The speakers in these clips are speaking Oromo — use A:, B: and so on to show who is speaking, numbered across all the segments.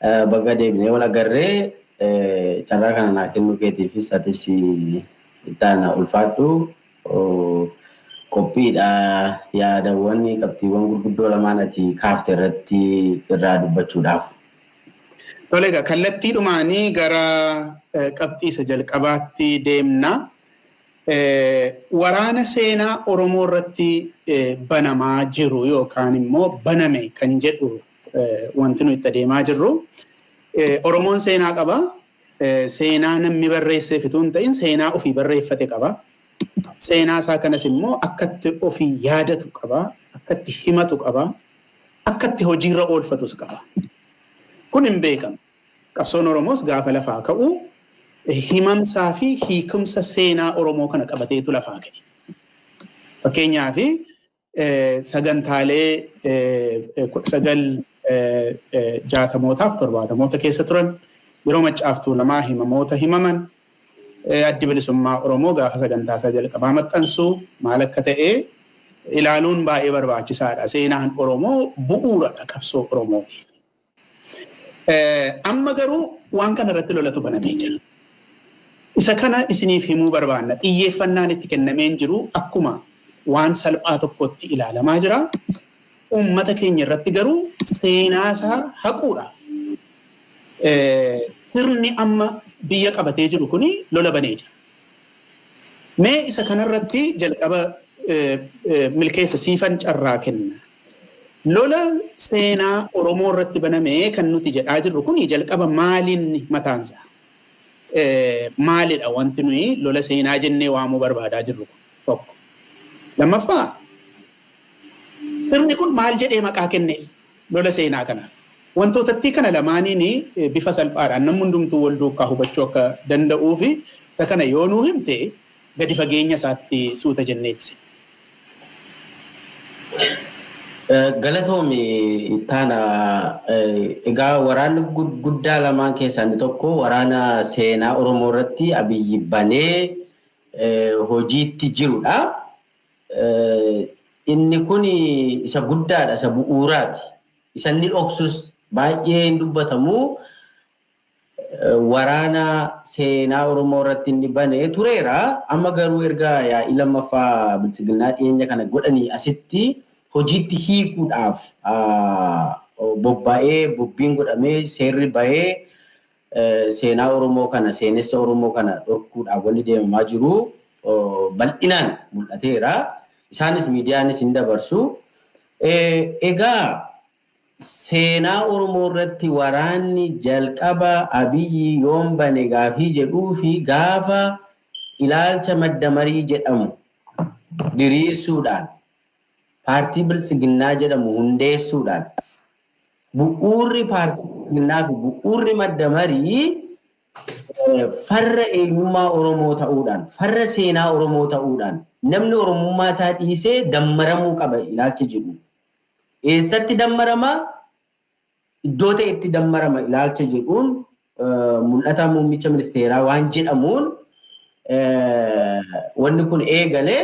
A: Baga deebinee wal agarree carraa kana naa kennuu keetiifis atis itti ulfaadhu. Qophiidha yaadawwan qabxiiwwan gurguddoo lamaan ati kaafte irratti irraa dubbachuudhaaf.
B: Tole egaa kallattiidhumaanii gara qabxii isa jalqabaatti deemna. Waraana seenaa Oromoo irratti banamaa jiru yookaan immoo baname kan jedhu wanti nuyi itti adeemaa jirru. Oromoon seenaa qaba. Seenaa namni barreesseef utuu hin ta'in seenaa ofii barreeffate qaba. Seenaa isaa kanas immoo akkatti ofii yaadatu qaba. Akkatti himatu qaba. Akkatti hojiirra oolfatus qaba. Kun hin beekamu. Qabsoon Oromoos gaafa lafaa ka'u himamsaa fi hiikumsa seenaa Oromoo kana qabateetu lafaa ka'e. Fakkeenyaaf sagantaalee 1960mootaaf 70moota keessa turan yeroo Maccaaftuu lamaa himamoota himaman Addi Bilisummaa Oromoo gaafa sagantaa isaa jalqabaa maxxansuu maal akka ta'e ilaaluun baay'ee barbaachisaadha. Seenaan Oromoo bu'uuradha qabsoo Oromootiif. Amma garuu waan kana irratti lolatu banamee jira. Isa kana isiniif himuu barbaanna. Xiyyeeffannaan itti kennamee hin jiru, akkuma waan salphaa tokkotti ilaalamaa jira. Uummata keenya irratti garuu seenaa isaa haquudhaaf sirni amma biyya qabatee jiru kuni lola banee jira. Mee isa kanarratti jalqaba Milkeessa siifan carraa kenna. Lola seenaa Oromoo irratti baname kan nuti jedhaa jirru kuni jalqaba maaliin mataansaa? Maalidha wanti nuyi lola seenaa jennee waamuu barbaadaa jirru kun tokko? Lammaffaa, sirni kun maal jedhee maqaa kenneef lola seenaa kanaaf? Wantootattii kana lamaaniin bifa salphaadhaan namni hundumtuu wal duukaa hubachuu akka danda'uu fi isa kana yoo nuu himte gadi fageenya isaatti suuta jenneetti.
A: Galatoomi Ittaana. Egaa waraanni guddaa lamaan keessaa inni tokko waraana seenaa Oromoo irratti Abiyyi banee hojiitti jirudha. Inni kun isa guddaadha, isa bu'uuraati. Isa inni dhoksus baay'ee hin dubbatamu. Waraana seenaa Oromoo irratti inni bane tureera. Amma garuu erga yaa'ii lammaffaa Biltsiginnaa dhiyeenya kana godhanii asitti hojiitti hiikuudhaaf bobba'ee, bobbiin godhamee, seerri bahee, seenaa Oromoo kana, seenessa Oromoo kana dhorkuudhaaf wanni deemamaa jiru bal'inaan mul'ateera. Isaanis miidiyaanis hin dabarsu. Egaa seenaa Oromoo irratti waraanni jalqaba Abiyyi yoom bane gaafii jedhuu fi gaafa ilaalcha madda marii jedhamu diriirsuudhaan, paartii Biltsiginnaa jedhamu hundeessuudhaan, bu'uurri paartii Biltsiginnaa fi bu'uurri madda marii farra eenyummaa Oromoo ta'uudhaan, farra seenaa Oromoo ta'uudhaan, namni Oromummaa isaa dhiisee dammaramuu qaba ilaalcha jedhu. Eessatti dammarama? Iddoo ta'etti dammarama ilaalcha jedhuun, mul'ata muummicha ministeeraa waan jedhamuun wanni kun eegale.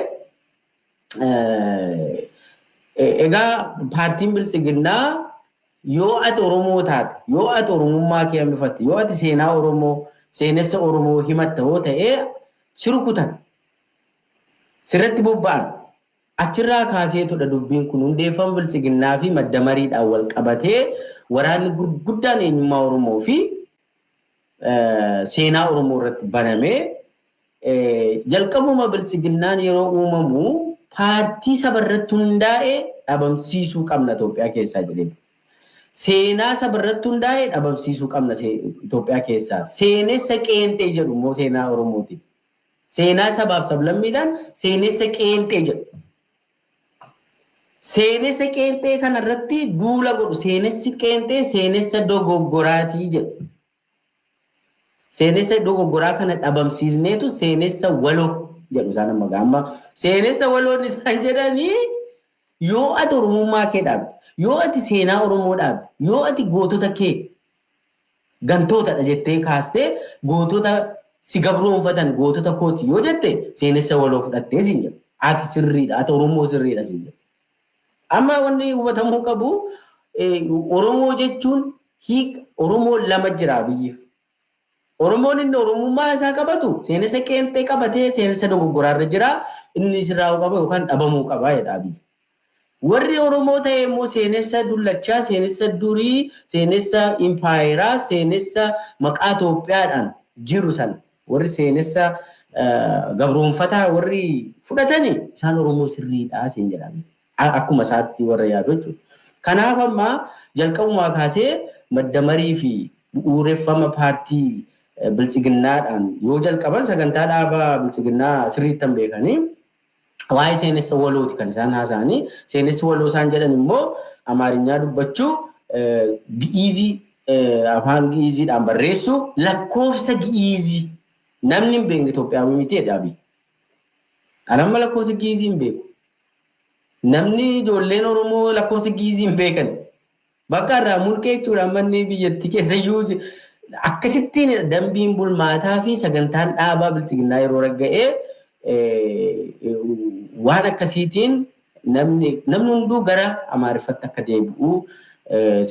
A: Egaa paartiin Biltsiginnaa yoo ati Oromoo taate, yoo ati Oromummaa kee hambifatte, yoo ati seenaa Oromoo, seenessa Oromoo himatta yoo ta'e, si rukutan. Sirratti bobba'an. Achirraa kaaseetudha dubbiin kun hundeeffama Biltsiginnaa fi madda mariidhaan wal qabatee waraanni gurguddaan eenyummaa Oromoo fi seenaa Oromoo irratti banamee. Jalqabuma Biltsiginnaan yeroo uumamu paartii saba irratti hundaa'e dhabamsiisuu qabna Itoophiyaa keessaa jedhee. Seenaa saba irratti hundaa'e dhabamsiisuu qabna Itoophiyaa keessaa. Seenessa qeenxee jedhu immoo seenaa Oromooti. Seenaa sabaaf sablammiidhaan seenessa qeenxee jedhu. Seenessa qeenxee kanarratti duula godhu. Seenessi qeenxee seenessa dogoggoraatii jedhu. Seenessa dogoggoraa kana dhabamsiisneetu seenessa waloo jedhu isaan amma amma. Seenessa waloon isaan jedhanii, yoo ati Oromummaa kee dhaabde, yoo ati seenaa Oromoo dhaabde, yoo ati gootota kee gantootadha jettee kaastee, gootota si gabroonfatan gootota kooti yoo jette, seenessa waloo fudhattee siin jedhu. Ati sirriidha, ati Oromoo sirriidha siin jedhu. Amma wanni hubatamuu qabu, Oromoo jechuun Hiika Oromoon lama jira biyyiif. Oromoon inni Oromummaa isaa qabatu seenessa qeenxee qabatee seenessa dogoggoraarra jira. Inni sirraa'uu qaba yookaan dhabamuu qaba jedha biyyi. Warri Oromoo ta'e immoo seenessa dullachaa, seenessa durii, seenessa impaayeraa, seenessa maqaa Itoophiyaadhaan jiru sana warri seenessa gabroonfataa warri fudhatani isaan Oromoo sirriidhaa siin jedhame. Akkuma isaatti warra yaadu jechuudha. Kanaaf amma jalqabumaa kaasee madda marii fi bu'uureffama paartii biltsiginnaadhaan yoo jalqaban sagantaa dhaabaa biltsiginnaa sirriitti hin beekanii waa'ee seenessa walooti kan isaan haasa'anii. Seenessi waloo isaan jedhan immoo Amaarinyaa dubbachuu, Gi'iizii, afaan Gi'iiziidhaan barreessuu, lakkoofsa Gi'iizii namni hin beekne Itoophiyaawii miti jedha Abiy. Ani amma lakkoofsa Gi'iizii hin beeku. Namni ijoolleen Oromoo lakkoofsa Gi'iizii hin beekan. Bakka irraa mulqee jechuudha manni biyyattii keessa iyyuu akkasittiin dambiin bulmaataa fi sagantaan dhaabaa biltsiginnaa yeroo ragga'ee waan akkasiitiin namni hunduu gara Amaariffatti akka deebi'u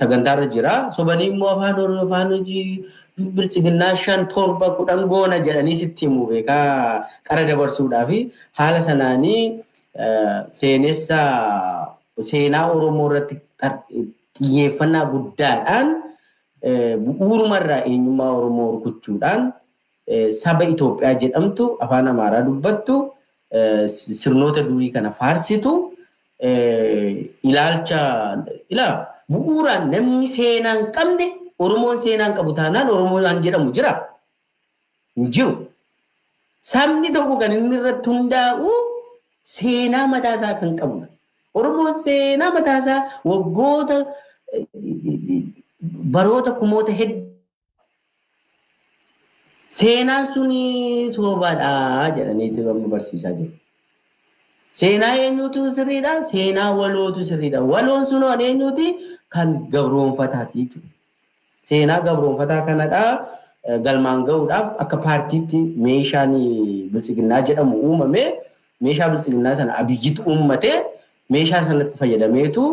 A: sagantaarra jira. Sobanii immoo afaan Oromoo afaan hojii biltsiginnaa 5, 7, 10 goona jedhanii sitti himu beekaa qara dabarsuudhaa fi haala sanaanii seenessa seenaa Oromoo irratti xiyyeeffannaa guddaadhaan bu'uurumarraa eenyummaa Oromoo rukuchuudhaan saba Itoophiyaa jedhamtu afaan Amaaraa dubbattu sirnoota durii kana faarsitu ilaalcha ilaa bu'uuraan namni seenaa hin qabne Oromoon seenaa hin qabu taanaan Oromoon jedhamu jira hin jiru. Sabni tokko kan inni irratti hundaa'u seenaa mataasaa kan qabudha. Oromoon seenaa mataasaa waggoota baroota kumoota hedduu seenaan sun sobaadha jedhaniiti amma barsiisaa jiru. Seenaa eenyuutu sirriidha? Seenaa walootu sirriidha. Waloon sun eenyuuti? Kan gabroonfataati jechuudha. Seenaa gabroonfataa kanadha galmaan gahuudhaaf akka paartiitti meeshaan biltsiginnaa jedhamu uumame. Meeshaa biltsiginnaa sana Abiyyitu uummate meeshaa sanatti fayyadameetu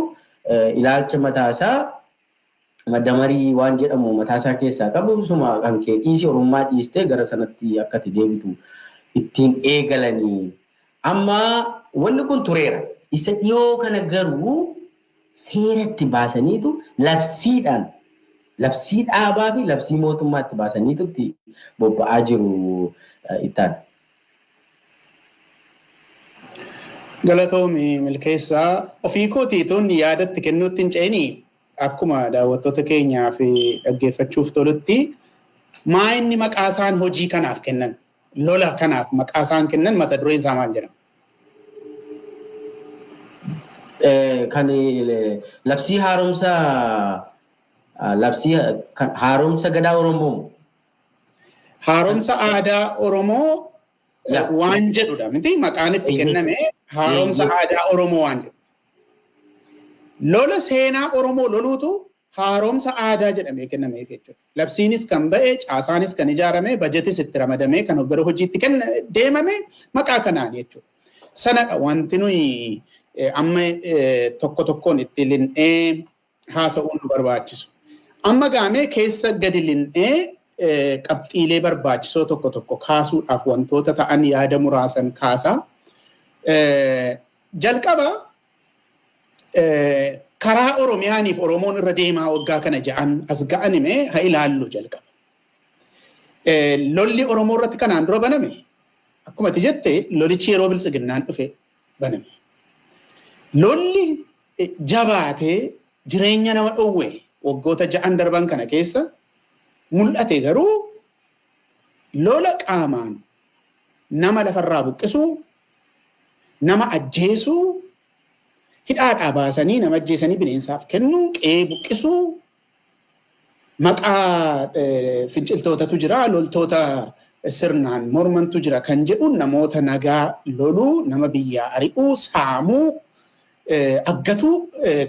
A: ilaalcha mataasaa madda marii waan jedhamu mataasaa keessaa qabu suma kan kee dhiisii Oromummaa dhiistee gara sanatti akka itti deebitu ittiin eegalanii. Amma wanni kun tureera. Isa dhiyoo kana garuu seeratti baasaniitu labsiidhaan labsii dhaabaa fi labsii mootummaatti baasaniitu itti bobba'aa jiru ittaan.
B: Galatoomi Milkeessaa. Ofii kootiituun yaadatti kennuutti hin ce'inii akkuma daawwattoota keenyaa fi dhaggeeffachuuf tolutti maa inni maqaa isaan hojii kanaaf kennan lola kanaaf maqaa isaan kennan mata dureen isaa maal jedhama?
A: Kan labsii haaromsa labsii haaromsa gadaa Oromoo.
B: Haaromsa aadaa Oromoo waan jedhudha miti maqaan itti kenname haaromsa aadaa Oromoo waan jedhu. Lola seenaa Oromoo loluutu haaromsa aadaa jedhamee kennameef jechuudha. Labsiinis kan ba'e, caasaanis kan ijaarame, bajetis itti ramadamee kan gara hojiitti deemame maqaa kanaan jechuudha. Sanadha wanti nuyi amma tokko tokkoon itti lin'ee haasa'uun nu barbaachisu. Amma gaamee keessa gadi lin'ee qabxiilee barbaachisoo tokko tokko kaasuudhaaf wantoota ta'an yaada muraasan kaasaa. Jalqaba karaa Oromiyaaniif Oromoon irra deemaa waggaa kana ja'an as ga'an himee haa ilaallu jalqaba. Lolli Oromoo irratti kanaan dura baname akkuma ati jette lolichi yeroo biltsiginnaan dhufe baname. Lolli jabaatee jireenya nama dhowwe waggoota ja'an darban kana keessa mul'ate garuu lola qaamaan nama lafarraa buqqisuu, nama ajjeesuu, hidhaadhaa baasanii nama ajjeesanii bineensaaf kennuu, qe'ee buqqisuu, maqaa finciltootatu jira, loltoota sirnaan mormantu jira kan jedhuun namoota nagaa loluu, nama biyyaa ari'uu, saamuu, aggatuu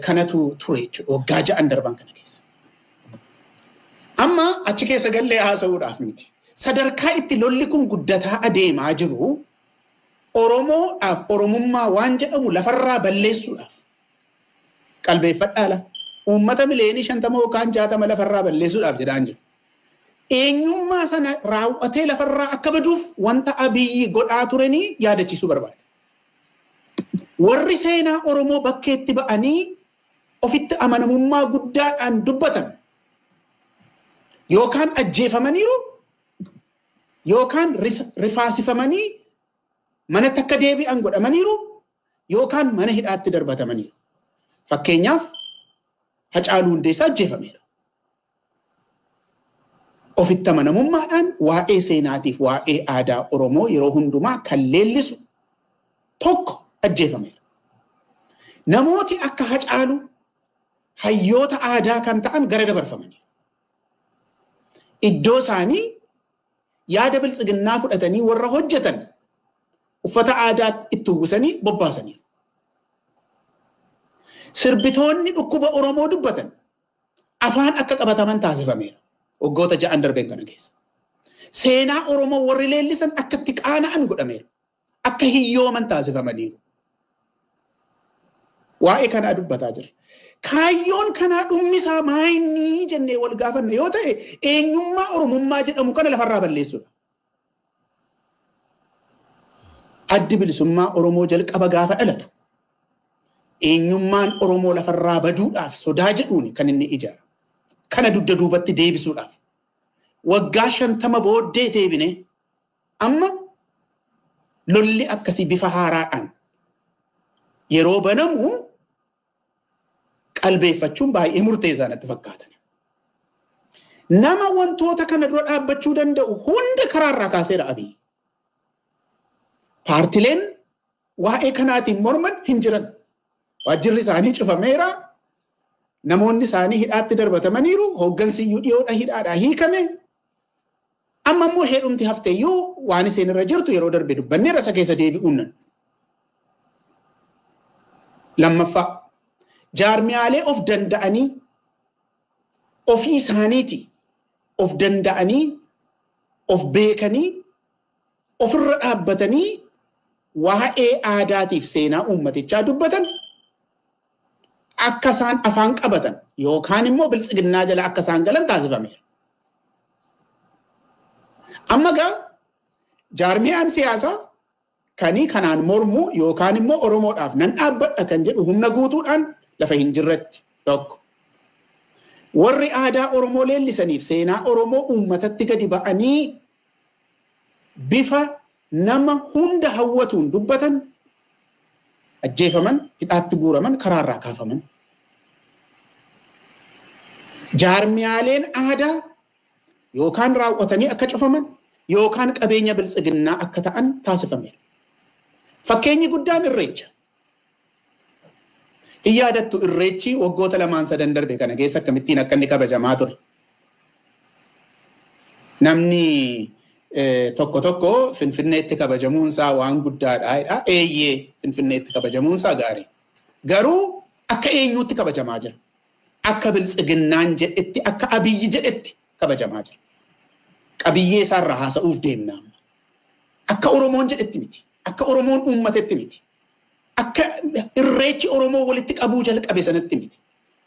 B: kanatu ture jechuudha waggaa ja'an darban kana keessa. Amma achi keessa gallee haasa'uudhaaf miti. Sadarkaa itti lolli kun guddataa adeemaa jiru Oromoodhaaf Oromummaa waan jedhamu lafarraa balleessuudhaaf qalbeeffadhaala. Uummata miliyoonii 50 yookaan 60 lafarraa balleessuudhaaf jedhaan jiru. Eenyummaa sana raawwatee lafarraa akka baduuf wanta Abiyyi godhaa turanii yaadachiisuu barbaada. Warri seenaa Oromoo bakkeetti ba'anii ofitti amanamummaa guddaadhaan dubbatan yookaan ajjeefamaniiru yookaan rifaasifamanii manatti akka deebi'an godhamaniiru yookaan mana hidhaatti darbatamaniiru. Fakkeenyaaf Hacaaluu Hundeessaa ajjeefameera. Ofitti amanamummaadhaan waa'ee seenaatiif waa'ee aadaa Oromoo yeroo hundumaa kan leellisu tokko ajjeefameera. Namooti akka Hacaaluu hayyoota aadaa kan ta'an gara dabarfamaniiru. Iddoo isaanii yaada biltsiginnaa fudhatanii warra hojjetan uffata aadaa itti uwwisanii bobbaasaniiru. Sirbitoonni dhukkuba Oromoo dubbatan afaan akka qabataman taasifameera. Waggoota 6 darbeen kana keessa. Seenaa Oromoo warri leellisan akka itti qaana'an godhameera. Akka hiyyooman taasifamaniiru. Waa'ee kanaa dubbataa jirra. Kaayyoon kanaa dhummisaa maayinni jennee wal gaafanna yoo ta'e eenyummaa Oromummaa jedhamu kana lafarraa balleessuudha. Addi bilisummaa Oromoo jalqaba gaafa dhalatu eenyummaan Oromoo lafarraa baduudhaaf sodaa jedhuun kan inni ijaara. Kana dugda duubatti deebisuudhaaf waggaa 50 booddee deebine amma lolli akkasii bifa haaraadhaan yeroo banamu qalbeeffachuun baay'ee murteessaa natti fakkaata. Nama wantoota kana dura dhaabbachuu danda'u hunda karaarraa kaaseera Abiy. Paartileen waa'ee kanaatiin morman hin jiran. Waajjirri isaanii cufameera. Namoonni isaanii hidhaatti darbatamaniiru. Hooggansiyyuu dhiyoodha hidhaadhaa hiikame. Amma immoo ishee dhumti hafteeyyuu waan isheen irra jirtu yeroo darbe dubbanneera isa keessa deebi'uun nan. Lammaffaa jaarmiyaalee of danda'anii ofii isaaniiti of danda'anii of beekanii ofirra dhaabbatanii waa'ee aadaatiif seenaa uummatichaa dubbatan akka isaan afaan qabatan yookaan immoo biltsiginnaa jala akka isaan galan taasifameera. Amma gaa jaarmiyaan siyaasaa kanii kanaan mormu yookaan immoo Oromoodhaaf nan dhaabbadha kan jedhu humna guutuudhaan lafa hin jirretti tokko. Warri aadaa Oromoo leellisaniif seenaa Oromoo uummatatti gadi ba'anii bifa nama hunda hawwatuun dubbatan ajjeefaman, hidhaatti guuraman, karaarraa kaafaman. Jaarmiyaaleen aadaa yookaan raawwatanii akka cufaman yookaan qabeenya biltsiginnaa akka ta'an taasifameera. Fakkeenyi guddaan Irreecha. Hin yaadattu Irreechi waggoota 2-3 darbe kana keessa akkamittiin akka inni kabajamaa ture. Namni tokko tokko Finfinneetti kabajamuunsaa waan guddaadha jedha. Eeyyee Finfinneetti kabajamuunsaa gaarii. Garuu akka eenyuutti kabajamaa jira? Akka biltsiginnaan jedhetti, akka Abiyyi jedhetti kabajamaa jira. Qabiyyee isaarraa haasa'uuf deemna amma. Akka Oromoon jedhetti miti. Akka Oromoon uummatetti miti. Akka Irreechi Oromoo walitti qabuu jalqabe sanatti miti.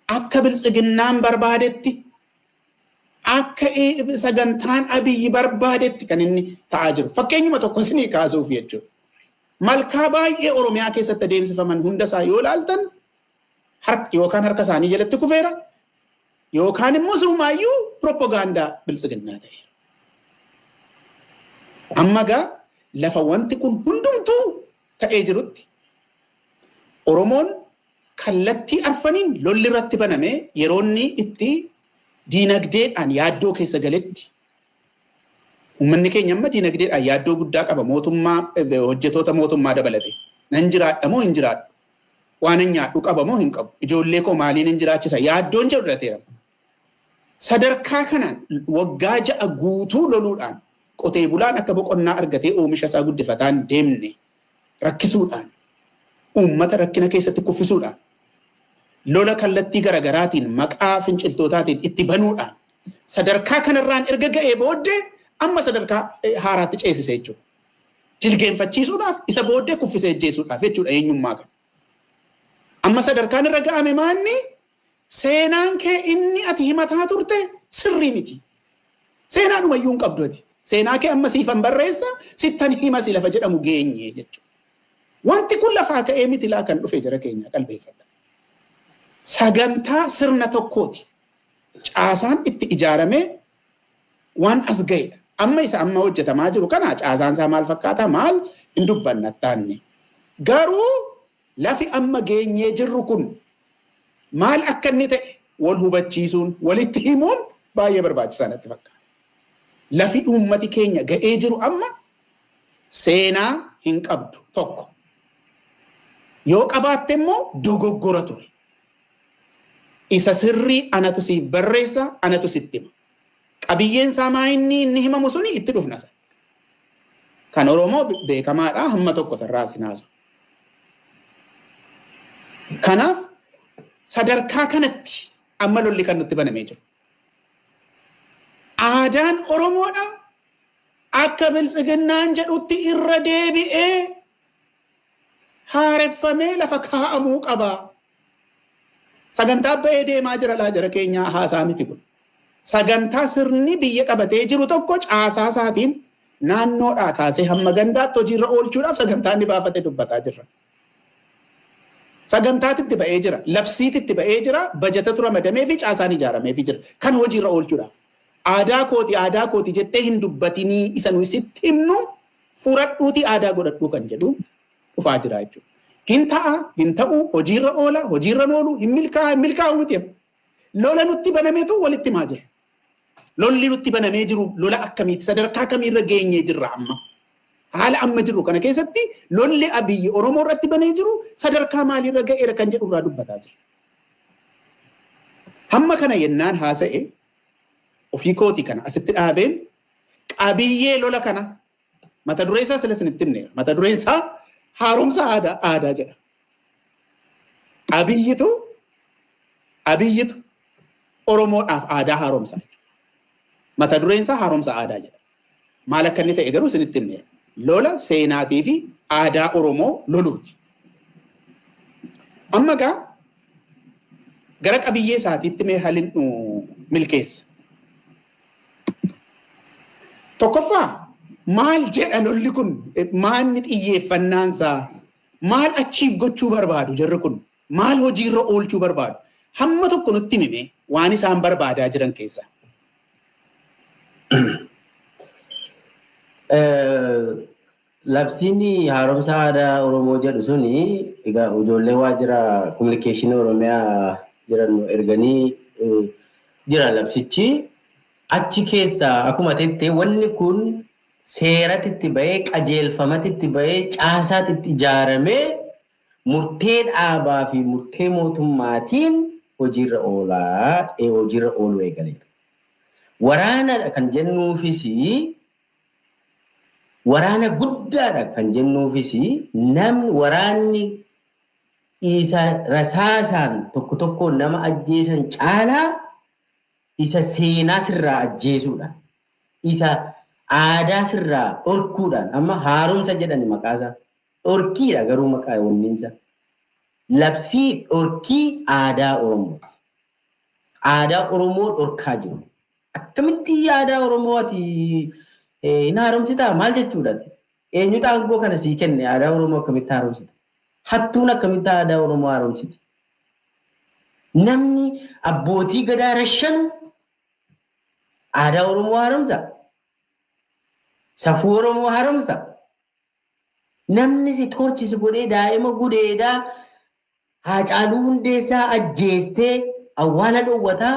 B: Akka biltsiginnaan barbaadetti, akka sagantaan Abiyyi barbaadetti kan inni ta'aa jiru. Fakkeenyuma tokko isinii kaasuuf jechuudha. Malkaa baay'ee Oromiyaa keessatti adeemsifaman hundasaa yoo ilaaltan yookaan harka isaanii jalatti kufeera yookaan immoo sirumaayyuu piroopagaandaa biltsiginnaa ta'eera. Amma gaa lafa wanti kun hundumtuu ta'ee jirutti Oromoon kallattii arfaniin lolli irratti baname yeroo inni itti diinagdeedhaan yaaddoo keessa galetti uummanni keenya amma diinagdeedhaan yaaddoo guddaa qaba. Mootummaa hojjetoota mootummaa dabalate. Nan jiraadha moo hin jiraadhu? Waan hin nyaadhu qaba moo hin qabu? Ijoollee koo maaliin hin jiraachisa? Yaaddoon jedhu dhateera. Sadarkaa kanaan waggaa 6 guutuu loluudhaan qotee bulaan akka boqonnaa argatee oomisha isaa guddifataan deemne rakkisuudhaan uummata rakkina keessatti kuffisuudhaan lola kallattii garaagaraatiin maqaa finciltootaatiin itti banuudhaan sadarkaa kanarraan erga ga'ee booddee amma sadarkaa haaraatti ceesise jechuudha. Jilgeenfachiisuudhaaf isa booddee kuffisee ajjeesuudhaaf jechuudha eenyummaa kana. Amma sadarkaan irra ga'ame maanni Seenaan kee inni ati himataa turte sirrii miti. Seenaadhumayyuu hin qabdu ati. Seenaa kee amma siifan barreessa sittan hima si lafa jedhamu geenye jechuudha. Wanti kun lafaa ka'ee miti laa kan dhufe jara keenya qalbeeffadha. Sagantaa sirna tokkooti. Caasaan itti ijaaramee waan as ga'edha. Amma isa amma hojjetamaa jiru kana caasaan isaa maal fakkaata maal hin dubbanna taanne. Garuu lafi amma geenyee jirru kun maal akka inni ta'e wal hubachiisuun walitti himuun baay'ee barbaachisaa natti fakkaata. Lafi uummati keenya ga'ee jiru amma seenaa hin qabdu tokko. Yoo qabaatte immoo dogoggora ture. Isa sirrii anatu siif barreessa anatu sitti hima. Qabiyyeen isaa maa inni himamu suni itti dhufna. Kan Oromoo beekamaadha hamma tokko sarraa sinaasu. Kanaaf sadarkaa kanatti amma lolli kan nutti banamee jiru. Aadaan Oromoodha akka biltsiginnaan jedhutti irra deebi'ee haareffamee lafa kaa'amuu qaba. Sagantaa ba'ee deemaa jira laa jara keenyaa haasaa miti kun. Sagantaa sirni biyya qabatee jiru tokko caasaa isaatiin naannoodhaa kaasee hamma gandaatti hojiirra oolchuudhaaf sagantaa inni baafate dubbataa jirra. Sagantaatitti ba'ee jira, labsiititti ba'ee jira, bajatatu ramadamee fi caasaan ijaaramee fi jira. Kan hojiirra oolchuudhaaf. Aadaa kooti jettee hin dubbatinii isa nuyi sitti himnu furadhuuti aadaa godhadhuu kan jedhu dhufaa jira jechuudha. Hin ta'a, hin ta'u, hojiirra oola, hojiirra oolu, hin milkaa'u, hin milkaa'u miti. Lola nutti banameetu walitti himaa jira. Lolli nutti banamee jiru lola akkamiiti? Sadarkaa kamiirra geenyee jirra amma? Haala amma jirru kana keessatti lolli Abiyyi Oromoo irratti banee jiru sadarkaa maaliirra ga'eera kan jedhu irraa dubbataa jira. Hamma kana yennaan haasa'e ofii kooti kana asitti dhaabeen qabiyyee lola kana mata duree isaa sila isinitti himneera. Mata dureen isaa haaromsa aadaa jedha. Abiyyitu Oromoodhaaf aadaa haaromsa. Mata dureen isaa haaromsa aadaa jedha. Maal akka inni ta'e garuu isinitti himneera. Lola seenaatii fi aadaa Oromoo loluuti. Amma gaa gara qabiyyee isaatiitti mee haalli nu milkeessa. Tokkoffaa maal jedha lolli kun maalni xiyyeeffannaan isaa maal achiif gochuu barbaadu jarri kun maal hojiirra oolchuu barbaadu hamma tokko nutti himime waan isaan barbaadaa jiran keessaa.
A: Labsiin haaromsa aadaa Oromoo jedhu suni egaa ijoollee waajjira kominikeeshinii Oromiyaa jiran erganii jira labsichi. Achi keessaa akkuma tettee wanni kun seeratti itti bahee qajeelfamatti itti bahee caasaatti itti ijaaramee murtee dhaabaa fi murtee mootummaatiin hojiirra oolaa hojiirra ooluu eegaleera. Waraanadha kan jennuufis waraana guddaadha kan jennuufis namni waraanni isa rasaasaan tokko tokko nama ajjeesan caalaa isa seenaa sirraa ajjeesuudhaan isa aadaa sirraa dhorkuudhaan amma haaromsa jedhani maqaasaa dhorkiidha garuu maqaa wanniinsa labsii dhorkii aadaa Oromoo aadaa Oromoo dhorkaa jiru. Akkamitti aadaa Oromoo ati hin haaromsitaa maal jechuudha? Eenyutu aangoo kana sii kenne aadaa Oromoo akkamitti haaromsita? Hattuun akkamitti aadaa Oromoo haaromsiti? Namni abbootii gadaa rashanu aadaa Oromoo haaromsa? Safuu Oromoo haaromsa? Namni si torchisi godhee daa'ima gudeedaa Haacaaluu Hundeessaa ajjeestee awwaala dhowwataa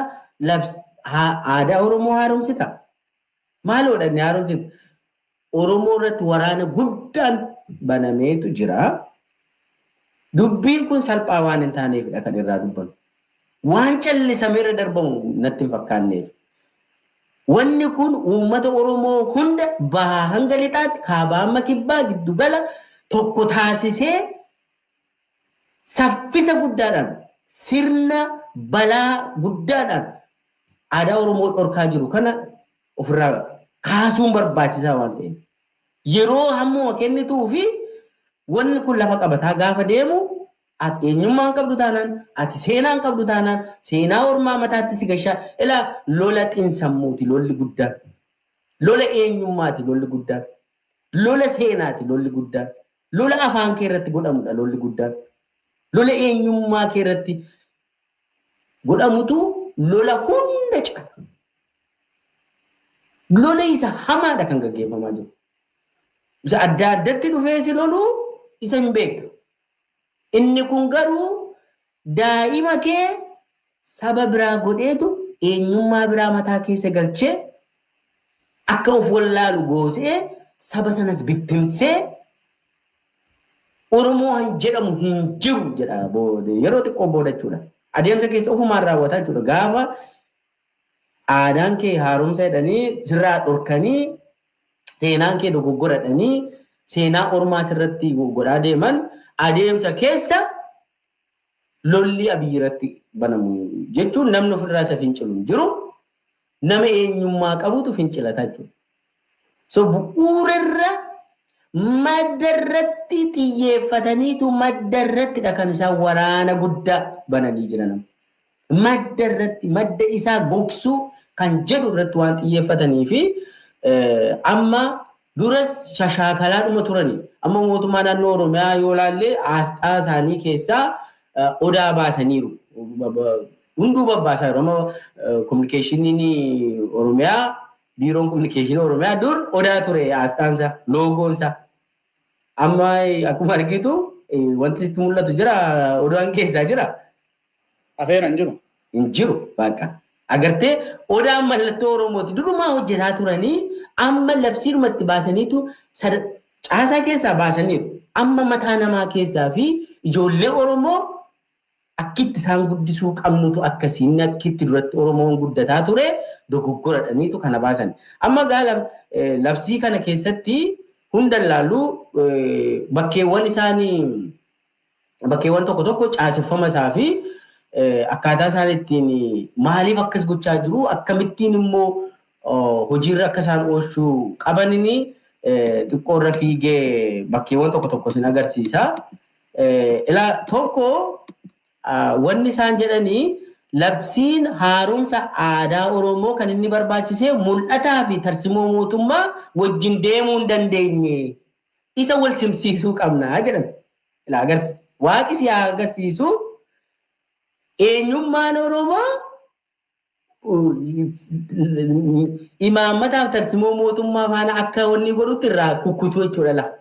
A: aadaa Oromoo haaromsita? Maaloodha inni haaromsita? Oromoo irratti waraana guddaan banameetu jira. Dubbiin kun salphaa waan hin taaneefidha kan irraa dubbannu. Waan callisamee irra darbamu natti hin fakkaanneef. Wanni kun uummata Oromoo hunda bahaa hanga lixaatti kaabaa hamma kibbaa giddugala tokko taasisee saffisa guddaadhaan sirna balaa guddaadhaan aadaa Oromoo dhorkaa jiru kana ofirraa kaasuun barbaachisaa waan ta'eef. Yeroo hammuma kennituu fi wanni kun lafa qabataa gaafa deemu Ati eenyummaa hin qabdu taanaan, ati seenaa hin qabdu taanaan, seenaa ormaa mataatti si gashaa. Ilaa, lola xiinsammuuti lolli guddaan. Lola eenyummaati lolli guddaan. Lola seenaati lolli guddaan. Lola afaan kee irratti godhamudha lolli guddaan. Lola eenyummaa kee irratti godhamutu lola hunda caala. Lola isa hamaadha kan gaggeeffamaa jiru. Isa adda addatti dhufee si loluu isa hin beektu. Inni kun garuu daa'ima kee saba biraa godheetu eenyummaa biraa mataa keessa galchee akka of wallaalu goosee, saba sanas bittimsee, Oromoo han jedhamu hin jiru jedha yeroo xiqqoo booda jechuudha. Adeemsa keessa ofumaan raawwataa jechuudha. Gaafa aadaan kee haaromsa jedhanii sirraa dhorkanii, seenaan kee dogoggoradhanii, seenaa ormaa sirratti godhaa deeman, adeemsa keessa lolli Abiyyi irratti banamu jechuun namni ofirraa isa fincilu hin jiru. Nama eenyummaa qabutu fincilata jechuudha. So bu'uurarra madda irratti xiyyeeffataniitu madda irrattidha kan isaan waraana guddaa bananii jiran. Madda irratti, madda isaa gogsuu kan jedhu irratti waan xiyyeeffatanii fi amma duras shashaakalaadhuma turani. Amma mootummaa naannoo Oromiyaa yoo ilaalle, aasxaa isaanii keessaa odaa baasaniiru. Hunduu babbaasaa jiru. Amma kominikeeshiniin Oromiyaa, biiroon kominikeeshinii Oromiyaa dur odaa ture aasxaansa, loogoonsa. Amma akkuma argitu wanti sitti mul'atu jira, odaan keessaa jira.
B: Afeera hin jiru.
A: Hin jiru bakka. Agartee, odaan mallattoo Oromooti. Durumaa hojjetaa turanii amma labsiidhumatti baasaniitu caasaa keessaa baasaniiru. Amma mataa namaa keessaa fi ijoollee Oromoo akkitti isaan guddisuu qabnutu akkasiin, akkitti duratti Oromoon guddataa ture dogoggoradhaniitu kana baasan. Amma gaa labsii kana keessatti hunda ilaallu, bakkeewwan isaanii, bakkeewwan tokko tokko caaseffama isaa fi akkaataa isaan ittiin maaliif akkas gochaa jiru, akkamittiin immoo hojiirra akka isaan oolchuu qabanini xiqqoo irra fiigee bakkeewwan tokko tokko isin agarsiisa. Ilaa, tokko wanni isaan jedhanii, labsiin haaromsa aadaa Oromoo kan inni barbaachisee mul'ataa fi tarsimoo mootummaa wajjin deemuu hin dandeenye, isa wal simsiisuu qabna jedhan. Ilaa, waaqi si haa agarsiisu, eenyummaan Oromoo imaammataaf tarsimoo mootummaa faana akka wanni godhutti irraa kukkutuu jechuudha lafa.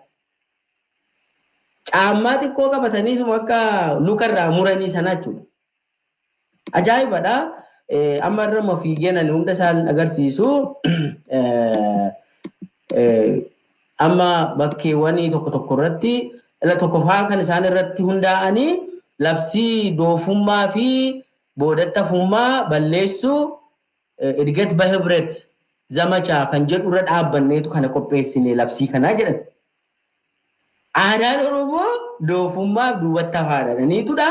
A: Caammaa xiqqoo qabatanii suma akka luka irraa muranii sana jechuudha. Ajaa'ibadha. Amma irra fiigeen ani hunda isaan agarsiisu. Amma bakkeewwan tokko tokko irratti, tokkoffaa kan isaan irratti hundaa'anii, labsii doofummaa fi boodatti hafummaa balleessuu እድገት በህብረት ዘመቻ kan jedhu irra dhaabbanneetu kana qopheessine labsii kanaa jedhan. Aadaan Oromoo doofummaa duubatti hafaadha dhaniitudha.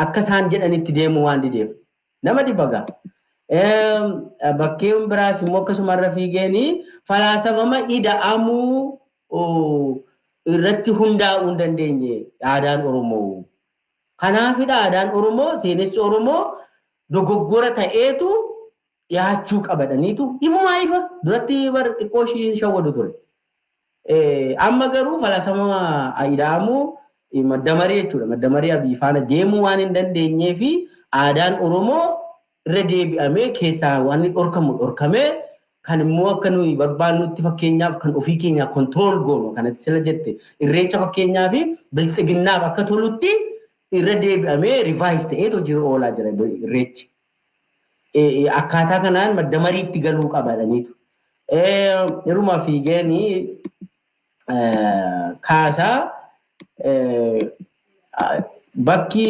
A: Akka isaan jedhanitti deemuu waan dideef. Nama dhibba gaa. Bakkeen biraas immoo akkasuma irra fiigeeni falaasama ida'amuu irratti hundaa'uu hin dandeenye aadaan Oromoo. Kanaafidha aadaan Oromoo, seenessi Oromoo dogoggora ta'eetu dhiyaachuu qabadhaniitu ifumaa ifa duratti bar xiqqoo ishii shawwadu ture. Amma garuu falaasama ida'amuu madda marii jechuudha. Madda marii Abiy faana deemuu waan hin dandeenyee fi aadaan Oromoo irra deebi'amee keessaa waan dhorkamu dhorkamee, kan immoo akka nuyi barbaannutti, fakkeenyaaf kan ofii keenya control goonu kanatti sila jette, irreecha fakkeenyaaf biltsiginnaaf akka tolutti irra deebi'amee revise ta'eetu hojiirra oolaa jira irreechi. Akkaataa kanaan madda mariitti galuu qabadhaniitu. Yeruma fiigeenii kaasaa, bakki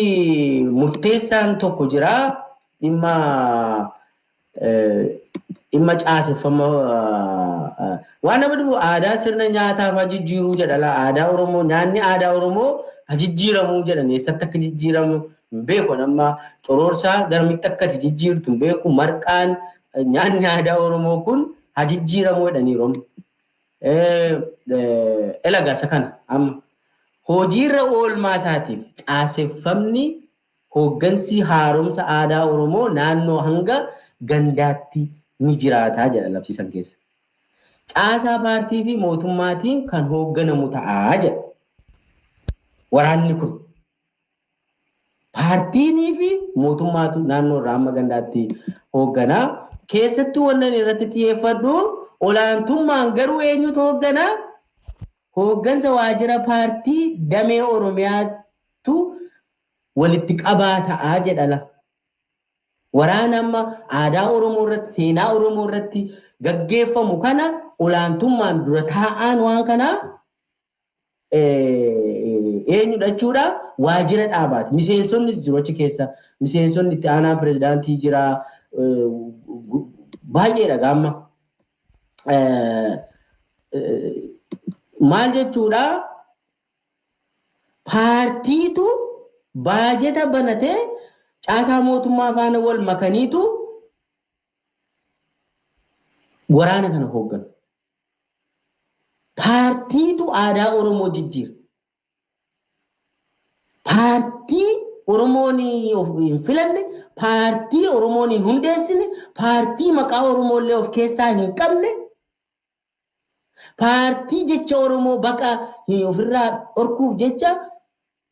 A: murteessaan tokko jira, dhimma caaseffama. Waan nama dhibu, aadaa sirna nyaataa fa'aa jijjiiruu jedha. Aadaa Oromoo, nyaanni aadaa Oromoo haa jijjiiramuu jedhan. Eessatti akka jijjiiramu hin beeku. Amma cororsaa garamitti akka ati jijjiirtu hin beeku. Marqaan, nyaanni aadaa Oromoo kun haa jijjiiramuu jedhaniiru. Elagaa isa kana amma Hojiirra oolmaa isaatiif caaseffamni hooggansi haaromsa aadaa Oromoo naannoo hanga gandaatti ni jiraataa jedha labsiisan keessa. Caasaa paartii fi mootummaatiin kan hoogganamu ta'aa jedha. Waraanni kun paartiinii fi mootummaatu naannoo irraa hamma gandaatti hoogganaa. Keessattuu wannan irratti xiyyeeffadhu olaantummaan garuu eenyutu hoogganaa? Hooggansa waajjira paartii damee Oromiyaatu walitti qabaa ta'aa jedhala. Waraana amma aadaa Oromoo irratti, seenaa Oromoo irratti gaggeeffamu kana olaantummaan dura taa'aan waan kanaa eenyudha jechuudha waajjira dhaabaati. Miseensonni jiru achi keessa. Miseensonni itti aanaa pirezidaantii jira. Baay'eedha gaamma. Maal jechuudha? Paartiitu baajeta banatee caasaa mootummaa faana wal makaniitu waraana kana hoogganu. Paartiitu aadaa Oromoo jijjiira. Paartii Oromoon hin filanne, paartii Oromoon hin hundeessine, paartii maqaa Oromoo illee of keessaa hin qabne, paartii jecha Oromoo baqa ofirraa dhorkuuf jecha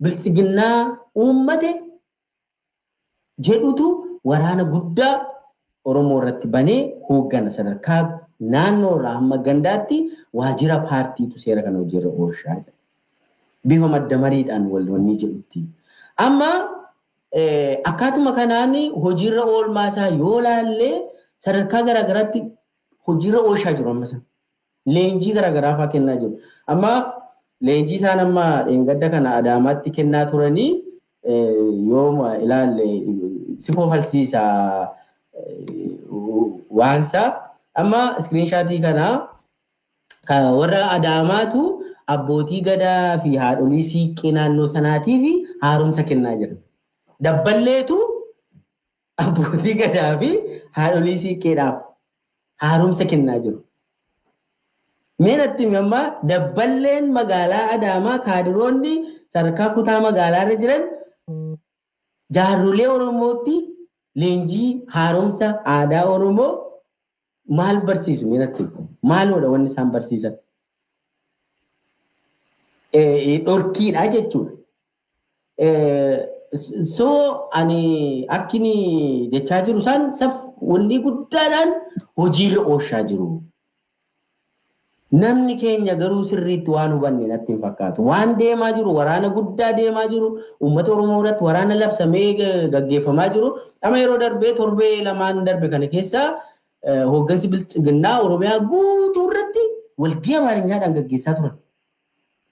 A: biltsiginnaa uummate jedhutu waraana guddaa Oromoo irratti banee hooggana sadarkaa naannoo irraa hamma gandaatti waajjira paartiitu seera kana hojiirra oolchaa jira. Bifa madda mariidhaan wal wanni jedhutti. Amma akkaatuma kanaan hojiirra oolmaa isaa yoo laallee sadarkaa garaagaraatti hojiirra oolchaa jiru amma sana. Leenjii garaagaraa fa'aa kennaa jiru. Amma leenjii isaan amma dheengadda kana Adaamaatti kennaa turanii yoo ilaalle si kofalsiisa waansa. Amma iskiriinshaatii kana warra Adaamaatu abbootii gadaa fi haadholii siiqqee naannoo sanaatiif haaromsa kennaa jira. Dabballeetu abbootii gadaa fi haadholii siiqqeedhaaf haaromsa kennaa jiru. Mee natti himi amma dabballeen magaalaa Adaamaa kaadiroonni sadarkaa kutaa magaalaa irra jiran jaarrolee Oromootti leenjii haaromsa aadaa Oromoo maal barsiisu mee natti himi? Maaloodha wanni isaan barsiisan? Dhorkiidha jechuudha. So ani akkini jechaa jiru isaan saf wanni guddaadhaan hojiirra oolchaa jiru. Namni keenya garuu sirriitti waan hubanne natti hin fakkaatu. Waan deemaa jiru, waraana guddaa deemaa jiru, uummata Oromoo irratti waraana labsamee gaggeeffamaa jiru. Amma yeroo darbee torbee lamaan darbe kana keessa hooggansi biltsiginnaa Oromiyaa guutuu irratti walgahii Amaarinyaadhaan gaggeessaa turan.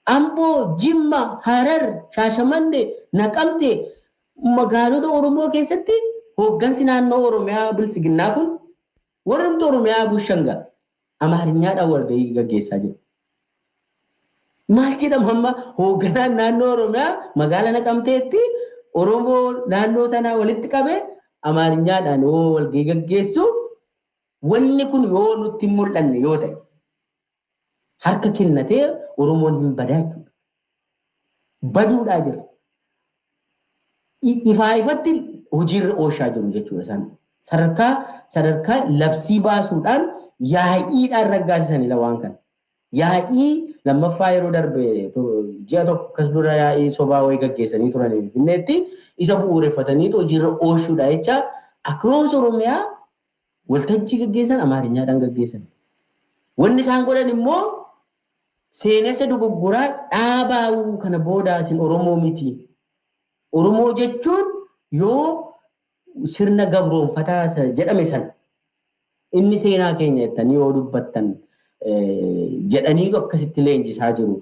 A: Amboo, Jimma, Harar, Shaashamannee, Naqamtee magaalota Oromoo keessatti hooggansi naannoo Oromiyaa biltsiginnaa kun warrumti Oromiyaa bushangaa Amaarinyaadhaan walgahii gaggeessaa jiru. Maal jedhama amma hoogganaan naannoo Oromiyaa magaalaa Naqamteetti Oromoo naannoo sanaa walitti qabee Amaarinyaadhaan yoo walgahii gaggeessu wanni kun yoo nutti hin mul'anne yoo ta'e harka kennatee Oromoon hin badaa jechuudha. Baduudhaa jira. Ifaa ifatti hojiirra oolchaa jiru jechuudha isaan. Sadarkaa sadarkaa labsii baasuudhaan yaa'iidhaan raggaasisanii waan kana. Yaa'ii lammaffaa yeroo darbe ji'a tokko akkas dura yaa'ii sobaa wayii gaggeessanii turan Finfinneetti isa bu'uureffataniitu hojiirra oolchuudha jecha across Oromiyaa waltajjii gaggeessan Amaarinyaadhaan gaggeessan. Wanni isaan godhan immoo seenessa dogoggoraa dhaabaa'uu kana booda isin Oromoo miti. Oromoo jechuun yoo sirna gabroonfataa jedhame sana inni seenaa keenya jettanii yoo dubbattan jedhanii akkasitti leenjisaa jiru.